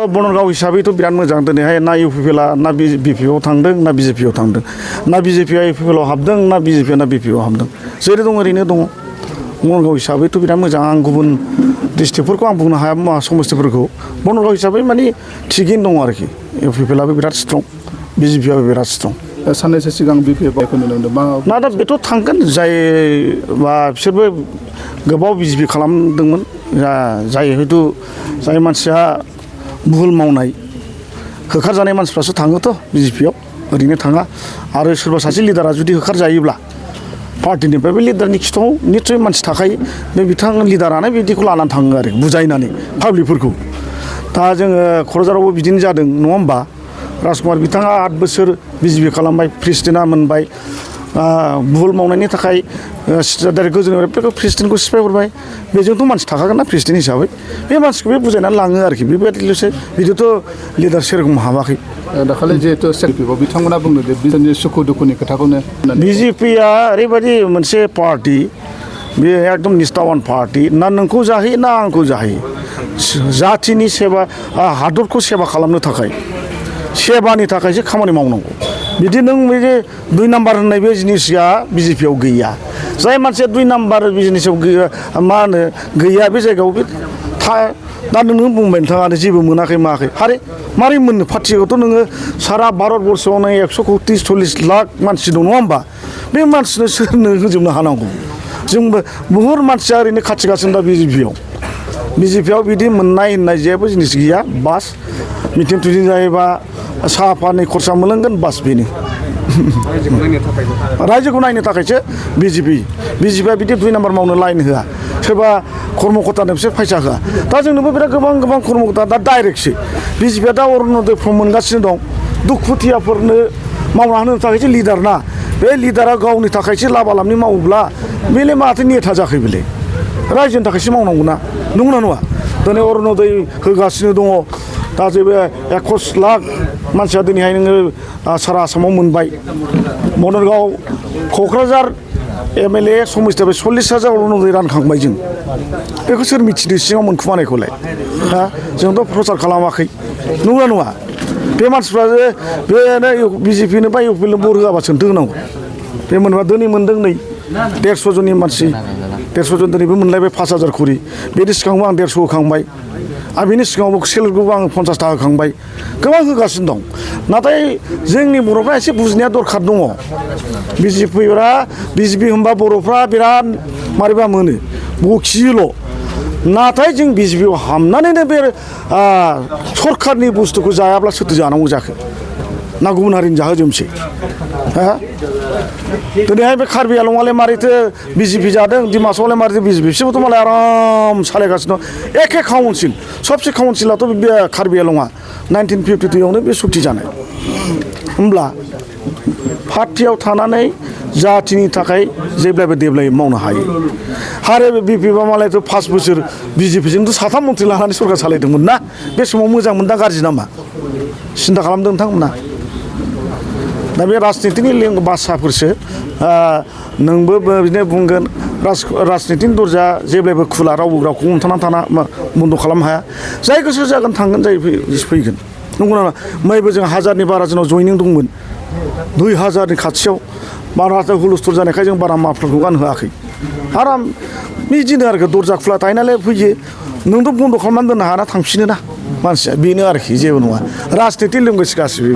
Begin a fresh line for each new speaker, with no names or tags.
बनगाव हिसाबैथ' बिराद मोजां दिनैहाय ना इउपिपिएलआ ना बिपिपिआव थांदों ना बिजेपिआव थांदों ना बिजेपिआ इउपिपिएलआव हाबदों ना बिजेपिआ ना बिपिपिआव हाबदों जेरै दं ओरैनो दङ बनगाव हिसाबैथ' बिराद मोजां आं गुबुन डिस्ट्रिक्टफोरखौ आं बुंनो हाया मा समस्थिफोरखौ बनगाव हिसाबै माने थिगैनो दङ आरोखि इउपिपिएलआबो बिराद स्ट्रं बिजेपिआबो बिराद स्ट्रं
साननैसो सिगां बिपिएफखौ नुनो मोनदों मा
ना दा बेथ' थांगोन जाय बा बिसोरबो गोबाव बिजेपि खालामदोंमोन जाय हयथ' जाय मानसिया भुल मावनाय होखारजानाय मानसिफ्रासो थाङोथ' बिजेपिआव ओरैनो थाङा आरो सोरबा सासे लिडारा जुदि होखारजायोब्ला पार्टिनिफ्राय बे लिडारनि खिथाव निस्सय मानसि थाखायो बे बिथां लिडारानो बिदिखौ लानानै थाङो आरो बुजायनानै पाब्लिकफोरखौ दा जोङो क'क्राझारावबो बिदिनो जादों नङा होमबा राजकुमार बिथाङा 8 बोसोर बिजेपि खालामबाय प्रेसिडेन्टआ मोनबाय भुल मावनायनि थाखाय डाइरेक्ट गोजौनिफ्राय प्रेसिडेन्टखौ सिफायहरबाय बेजोंथ' मानसि थाखागोन ना प्रेसिडेन्ट हिसाबै बे मानसिखौ बे बुजायनानै लाङो आरोखि बेबायदिल'सो बिदिथ' लिडार सेरखम हाबाखै
दाखालि जिहेतु सेल्फिआव बिथांमोना बुंदों जे बिसोरनि सुखु दुखुनि खोथाखौनो
बिजेपिआ ओरैबायदि मोनसे पार्टि बे एकदम निस्थावान पार्टि ना नोंखौ जाहोयो ना आंखौ जाहोयो जाथिनि सेबा हादरखौ सेबा खालामनो थाखाय सेबानि थाखायसो खामानि मावनांगौ बिदि नों बे 2 नाम्बार होननाय बे जिनिसा बिजेपिआव गैया जाय मानसिया 2 नाम्बार बिजनेसाव गैया मा होनो गैया बे जायगायाव बे दा नों बुंबाय नोंथाङानो जेबो मोनाखै मायाखै आरे मारै मोननो पार्टिखौथ' नोङो सारा भारतबर्षआवनो 140 लाख मानसि दं नङा होमबा बे मानसिनो सोरनो होजोबनो हानांगौ जोंबो बुहुत मानसिया ओरैनो खाथिगासिनो दा बिजेपिआव बिदि मोननाय होननाय जेबो जिनिस गैया बास मिटिं थुटिं जायोबा साहा पानि खरसा मोनलोंगोन बास बेनो रायजोखौ नायनो थाखायसो बिजेपिआ बिदि 2 नाम्बार मावनो लाइन होआ सोरबा कर्मकर्तानो बिसोर फैसा होआ दा जोंनोबो बिराद गोबां कर्मकर्ता दा डाइरेक्टसो बिजेपिआ दा अरुण'दय फर्म मोनगासिनो दं दुखुथियाफोरनो मावना होनो थाखायसो लिडार ना बे लिडारा गावनि थाखायसो लाबालाबनि मावोब्ला बेलाय माथो नेथा जाखै बेलाय रायजोनि थाखायसो मावनांगौ ना नंगौना नङा दिनै अरुण'दय होगासिनो दङ दा जेबो 21 लाख मानसिया दिनैहाय नोङो सारा आसामाव मोनबाय बनगाव क'क्राझार MLA समस्थियाव 40,000 अरुण'दय रानखांबाय जों बेखौ सोर मिथिदों सिङाव मोनखुमानायखौलाय जोंथ' प्रचार खालामाखै नंगौना नङा बे मानसिफ्रा बेनो बिजेपिनो बा इउपिपिएलनो भट होआबा सोंथो होनांगौ बे मोनबा दिनै मोनदों नै 150 जननि मानसि 150 जन दिनैबो मोनलायबाय 5,000 खरि बेनि सिगाङावबो आं 150 होखांबाय आरो बेनि सिगाङावबो सेल्फ ग्रुपआव आं 50 थाखा होखांबाय गोबां होगासिनो दं नाथाय जोंनि बर'फ्रा एसे बुजिनाया दरखार दङ बिजेपि होनबा बर'फ्रा बिराद मारैबा मोनो बखियोल' नाथाय जों बिजेपिआव हाबनानैनो बे सरकारनि बुस्थुखौ जायाब्ला सोरथो जानांगौ जाखो ना गुबुन हारिनि जाहोजोबसै दिनैहाय बे कार्बि आलंआलाय मारैथो बिजेपि जादों डिमासावलाय मारैथो बिजेपि बिसोरबोथ' मालाय आराम सालायगासिनो दं एखे काउन्सिल सबसे काउन्सिलाथ' बे कार्बि आलंआ 1952आवनो बे सुक्ति जानाय होमब्ला पार्टियाव थानानै जाथिनि थाखाय जेब्लाबो देब्लाय मावनो हायो आरो बिपिपा मालायथ' 5 बोसोर बिजेपिजोंथ' 7 मन्थ्रि लानानै सरकार सालायदोंमोन ना बे समाव मोजां मोनदा गाज्रि नामा सिन्था खालामदों नोंथांमोना दा बे राजनितिनि बासाफोरसो नोंबो बिदिनो बुंगोन राजनितिनि दरजा जेब्लायबो खुला रावबो रावखौ हमथानानै बन्द' खालामनो हाया जाय गोसो जागोन थांगोन जाय फैगोन नंगौना नङा मैबो जों 1000नि बारा जोंनाव जयनिं दंमोन 2000नि खाथियाव बारा हुलस्थुल जानायखाय जों बारा माफोरखौ गानहोआखै आराम बिदिनो आरोखि दरजा खुला थायो नालाय फैयो नोंथ' बन्द' खालामनानै दोननो हाना थांफिनो ना मानसिया बेनो आरोखि जेबो नङा राजनिति लेंगुवेज गासिबो